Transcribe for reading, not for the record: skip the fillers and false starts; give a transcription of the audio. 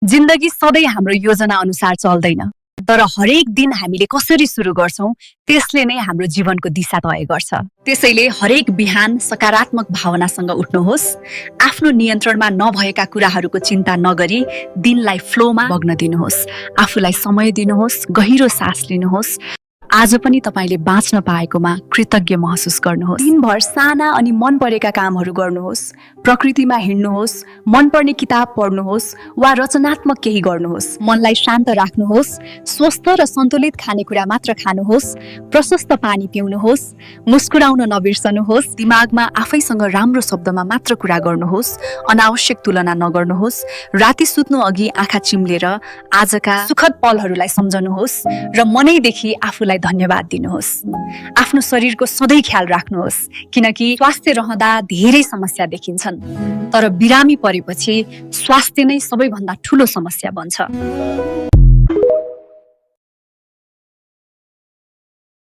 जिन्दगी सधैँ हाम्रो योजना अनुसार चल्दैन, तर हरेक दिन हामीले कसरी सुरु गर्छौं त्यसले नै हाम्रो जीवनको दिशा तय गर्छ। त्यसैले हरेक बिहान सकारात्मक भावनासँग उठ्नुहोस्, आफ्नो नियन्त्रणमा नभएका कुराहरूको चिन्ता नगरी दिनलाई फ्लोमा बग्न दिनुहोस्, आफूलाई समय दिनुहोस्, गहिरो सास लिनुहोस्। आज पनि तपाईले बाँच्न पाएकोमा कृतज्ञ महसुस गर्नुहोस्। दिनभर साना अनि मन परेका कामहरू गर्नुहोस्, प्रकृतिमा हिँड्नुहोस्, मनपर्ने किताब पढ्नुहोस् वा रचनात्मक केही गर्नुहोस्। मनलाई शान्त राख्नुहोस्, स्वस्थ र सन्तुलित खानेकुरा मात्र खानुहोस्, प्रशस्त पानी पिउनुहोस्, मुस्कुराउन नबिर्सनुहोस्, दिमागमा आफैसँग राम्रो शब्दमा मात्र कुरा गर्नुहोस्, अनावश्यक तुलना नगर्नुहोस्, राति सुत्नु अघि आँखा चिम्लेर आजका सुखद पलहरूलाई सम्झनुहोस् र मनैदेखि आफूलाई धन्यवाद दिनुहोस्। आफ्नो शरीरको सधैँ ख्याल राख्नुहोस्, किनकि स्वास्थ्य रहँदा धेरै समस्या देखिन्छन्, तर बिरामी परेपछि स्वास्थ्य नै सबैभन्दा ठूलो समस्या बन्छ।